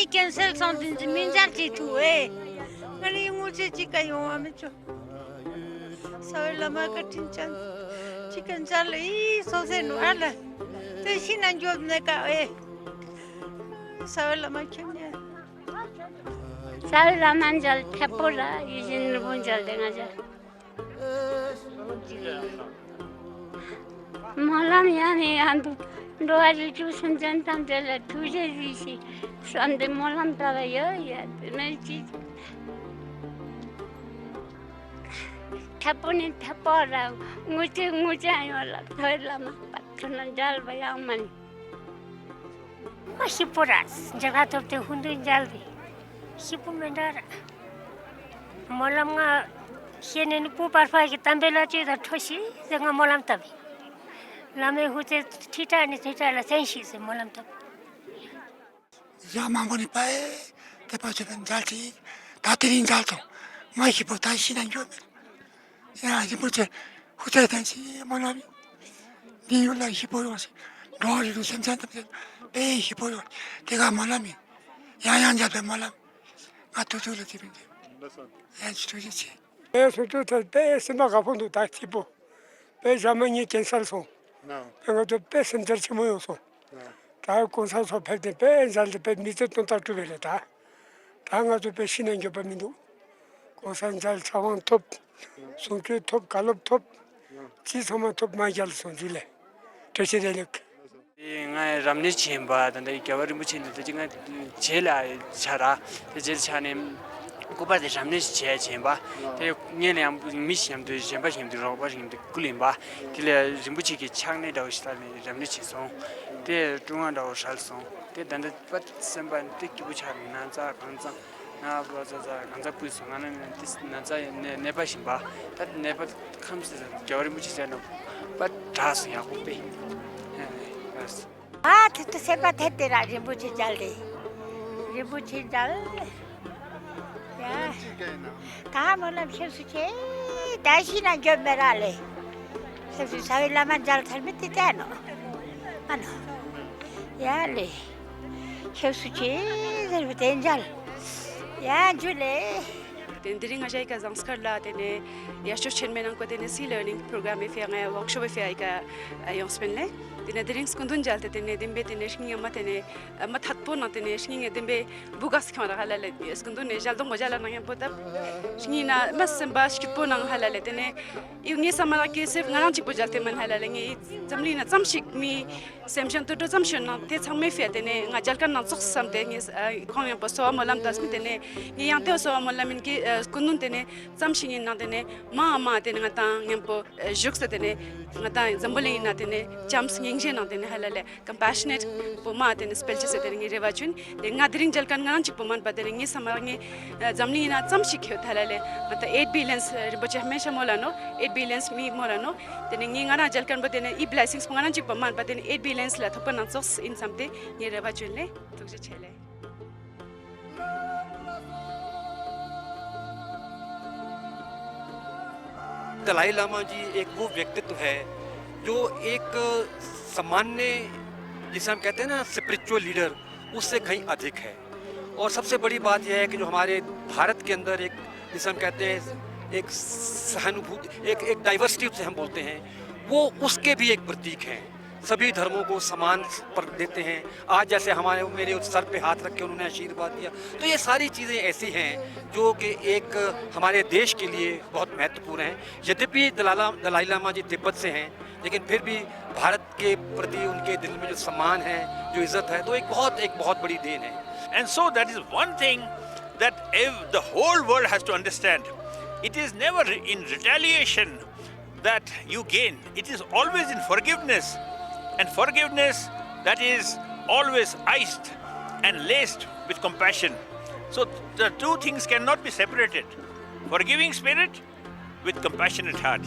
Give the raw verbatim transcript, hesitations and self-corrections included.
ཀན་སར་སོང་དུས་མི་མཇལ་ཅིག་ཐུག་ཨེ། ང་ནི་དངུལ་ཆད་ཅིག་ག་ཡོང་བ་མི་ཆོག་རྩ་བའི་བླ་མ་བཀའ་དྲིན་ཅན། ཅིག་ག་མཇལ་ལ་ཡིས་སོ་སེ་ནུ་ཨ་ལ། དེ་ཤི་ན་འགྱོ་ནས་ཀ་ཨེ། རྩ་བའི་བླ་མ་ཁྱོད་ཉན། རྩ་བའི་བླ་མ་མཇལ་ཐེབ་པོ་ར་ཡིད་བཞིན་ནོར་བུ་མཇལ་དེ་ང་མཇལ། སྨོན་ལམ་ཡང་ནས་ཡང་དུ་འགྲོ་བ་རིགས་དྲུག་སེམས་ཅན་ཐམས་ཅད་ལ་ཐུགས་རྗེ་གཟིགས་ཤིག་བསམ་སྟེ་སྨོན་ལམ་བཏབ་པ་ཡོད་ཡོད་དེ་མེད་ཅིག་ཐབ་པོ་ནི་ཐབ་པོ་ར་དངུལ་ཆད་དངུལ་ཆད་ཡོད་ལ་ཐོས་ལ་མ་པ་ཐུ་ན་འཇལ་བ་ཡང་མ་ནི། མ་ཤི་པོ་ར་འཇལ་ག་ཐོབ་སྟེ་ཧུན་དུ་འཇལ་བའི་ཤི་པོ་མི་འདྲ་ར། སྨོན་ལམ་ང་ཤེས་ནས་ནི་པུ་པར་ཕ་གི་གཏམ་དཔེ་ལ་བཅོས་དང་འཕྲོ་ཤིག་ཟེར་ང་སྨོན་ལམ་བཏབ། བླ་མའི་ཧུ་ཚེ་ཁྲི་ཕྲག་ནི་ཁྲི་ཕྲག་ལ་བཙན་ཤིག་ཟེར་སྨོན་ལམ་བཏབ། ཡང་མང་པོ་ནི་པའི་དེ་པ་ཚོ་ཕན་མཇལ་ཏེ་ད་དེ་རིང་མཇལ་དང་མ་ཤི་པོ་ད་ཤི་ན་འགྱོ་མེད། ཡང་རིན་པོ་ཆེ་ཧུ་ཚེ་བཙན་ཤིག་སྨོན་ལམ་འདི་ཡུལ་ལ་ཤི་པོ་ཡོང་ཞིག་འགྲོ་བ་རིགས་དྲུག་སེམས་ཅན་ཐམས་ཅད་པའི་ཤི་པོ་ཡོང་དེ་ག་སྨོན་ལམ་ཡིན། ཡང་ཡང་མཇལ་པའི་སྨོན་ལམ། ང་ཐུགས་ཐུགས་ལ་ཐིམ་པའི་འདི། ཡང་ཅི་ཐུགས་རྗེ་ཆེ། དཔེ་སུ་ཐུག་ཐལ་དཔེ་སེམས་པ་དགའ་པོ་འདུག་ད་ཐིག་པོ། དཔེ་ཞྭ་མ་ཉིད་ཀན་སར་སོང་། དཔེ་ང་ཚོ་དཔེ་སེམས་འཚར་ཆེན་མོ་ཡོང་སོང་། ད་གོང་ས་མཆོག་ཕེབས་ཏེ་དཔེ་མཇལ་ཏེ་དཔེ་མི་ཚེ་སྟོང་ཐག་གྲུབ་པ་རེད་ད། ད་ང་ཚོ་དཔེ་ཤི་ན་འགྱོད་པ་མི་འདུག་གོང་ས་མཇལ་ཕྱག་དབང་ཐོབ། གསུང་ཆོས་ཐོབ་བཀའ་སློབ་ཐོབ། ཅི་ཚང་མ་ཐོབ་མ་མཇལ་སོང་རྒྱུ་ལས། བཀྲ་ཤིས་བདེ་ལེགས། དེ་ང་རབ་གནས་བྱེད་པ་ད་ལྟ་རྒྱལ་བ་རིན་པོ་ཆེ་འདི་ད་ཅི་ང་རྗེས་ལ་ཆགས་ར། དེ་རྗེས་ལ་ཆགས་ནས་སྐུ་པར་དེ་རབ་གནས་བྱས་བྱེད་པ། དེ་སྔོན་ལ་ཡང་མི་གཞན་དུ་གཞན་པ་གཞན་དུ་རོགས་པ་གཞན་དུ་སྐུ་ལེན་པ། དེ་ལས་རིན་པོ་ཆེ་གི་ཕྱག་གནས་འདྲ་བོ་ཞིག་ལྟར་ནས་རབ་གནས་བྱས་སོང་། དེ་སྤྲུལ་སྔགས་འདྲ་བོ་ཧྲལ་སོང་། དེ་ད་ལྟ་པ་སེམས་པ་འདི་སྐྱིད་པོ་ཆགས་ནས་ན་ཚ་གང་ཚང་། ང་བ་ཚ་ཚ་གང་ཚ་ཕུད་སོང་ང་ན་ནི་ན་ཚ་ནད་པ་བཞིན་པ། ད་ནད་པ་ཁམས་སུ་རྒྱལ་བ་རིན་པོ་ཆེ་ཟེར་ན་པ་དྲག་སོང་ཡག་པོ་དཔེ། ཨ་དེ་ཚོ་སེམས་པ་ཐད་དེ་ར་རིན་པོ་ཆེ་མཇལ་ཏེ། རིན་པོ་ཆེ་མཇལ། ཡ། ད་སྨོན་ལམ་ཤེས་སུ་ཆེ། ད་ཤི་ན་འགྱོད་མེད་ར་ལེ། ཤེས་སུ་ས་བའི་བླ་མ་མཇལ་ཐར་མི་དེ་བལྟས་ནོ། ཨ་ནོ། ཡ་ལེ། ཁྱེད་སུ་ཆེ་ཟེར་བའི་དེ་མཇལ། ཡ་འཇུ་ལེ། དེ་འདི་རིང་ང་ཞའི་ཀ་ཟངས་དཀར་ལ་དེ་ནས་ཡར་ཤོག་ཆེན་མོའི་ནང་གོ་དེ་ནས་སི་ལར་ནིང་པྲོ་གྲམ་ཡི་ཕི་ང་ཝོག་ཤོབ་ཡི་ཕི་ཨི་ཀ་ཡོང་སྤེན་ལེ། དེ་ནས་དེ་རིང་སྐུ་མདུན་མཇལ་ཏེ་དེ་ནས་དེ་འབེ་དེ་ནས་ཤིང་ཡང་མ་དེ་ནས་མ་ཐད་པོ་ནང་དེ་ནས་ཤིང་ཡང་དེ་འབེ་བུ་ག་སི་ཁང་ར་ཧ་ལ་ལེ་སྐུ་མདུན་ནས་ཞལ་གདོང་གོ་ཞལ་ལ་ནང་ཡང་པོ་ཏབ། ཤིང་ཡིན་ན་མ་སེམས་པ་སྐྱིད་པོ་ནང་ཧ་ལ་ལེ་དེ་ནས་ཡུ་ངའི་བསམ་མ་རག་གི་སེབ་ང་རང་གཅིག་པོ་མཇལ་ཏེ་མིན་ཧ་ལ་ལེ་ངའི་འཛམ་གླིང་ན་ཙམ་ཞིག་མི། སེམས་ཤིང་དུད་འགྲོ་ཙམ་ཞིག་ནང་དེ་ཚང་མའི་ཕིའ་དེ་ནས་ང་རྒྱལ་ཁ་ནང་ཙོགས་བསམ་སྟེ་ངས་ཨ་ཁོང་མཉམ་པོ་གསོལ་བ་སྨོན་ལམ་བཏབ་སྟེ་དེ་ནས་ངས་ཡང་དེ་གསོལ་བ་སྨོན་ལམ་ཡིན་གི་ཨ་སྐུ་མདུན་དེ་ནས་ཙམ་ཞིག་ཡིན་ནང་དེ་ནས་མ་ཨ་མ་དེ་ནས་ང་དང་མཉམ་པོ་ཨ་བཞུགས་སྟེ་དེ་ནས་ང་དང་འཛམ་བུ་གླིང་ཡིན་ན་དེ་ནས་བྱམས་སྙིང་རྗེ་ནང་དེ་ནས་ཧ་ལ་ལས་ཀམ་པེ་ཤི་ནེཊ་པོ་མ་དེ་ནས་སྤེལ་ཅི་སྟེ་དེ་ནས་ངས་རེ་བ་བཅོལ། དེ་ང་དེ་རིང་མཇལ་མཁན་ང་རང་གཅིག་པོ་མིན་པ་དེ་ནས་ངའི་བསམ་པར་ངས་ཨ་འཛམ་གླིང་ཡིན་ན་ཙམ་ཞིག་ཁྱོད་ཧ་ལ་ལས་ང་དང་ཨེཊ་བི་ལེན་སི་རིན་པོ་ཆེ་ཧ་མེ་ཤ་མོལ་ལ་ནོ། ཨེཊ་བི་ལེན་སི་མི་མོལ་ལ་ནོ། དེ་ནས་ངས་ང་རང་མཇལ་མཁན་པོ་དེ་ནས་ཨི་བི་ལེ་སིང་སི་པོ་ང་རང་གཅིག་པོ་མིན་པ་དེ་ནས་ཨེཊ་བི་ལེན་སི་ལ་ཐོབ་པ་ནང་ཙོགས་ཡིན་བསམ་སྟེ་ངས་རེ་བ་བཅོལ་ལེ། ཐུགས་རྗེ་ཆེ་ལེ། दलाई लामा जी एक वो व्यक्तित्व है जो एक सामान्य, जिसे हम कहते हैं ना, स्पिरिचुअल लीडर, उससे कहीं अधिक है। और सबसे बड़ी बात यह है कि जो हमारे भारत के अंदर एक, जिसे हम कहते हैं, एक सहानुभूति, एक, एक डाइवर्सिटी उसे हम बोलते हैं, वो उसके भी एक प्रतीक हैं। सभी धर्मों को समान पर देते हैं। आज जैसे हमारे, मेरे सर पे हाथ रख के उन्होंने आशीर्वाद दिया, तो ये सारी चीज़ें ऐसी हैं जो कि एक हमारे देश के लिए बहुत महत्वपूर्ण हैं। यद्यपि दलाला-, दलाई लामा जी तिब्बत से हैं, लेकिन फिर भी भारत के प्रति उनके दिल में जो सम्मान है, जो इज्जत है, तो एक बहुत, एक बहुत बड़ी देन है। And so that is one thing that ev-, the whole world has to understand. It is never in retaliation that you gain. It is always in forgiveness. And forgiveness that is always iced and laced with compassion. So the two things cannot be separated. Forgiving spirit with compassionate heart.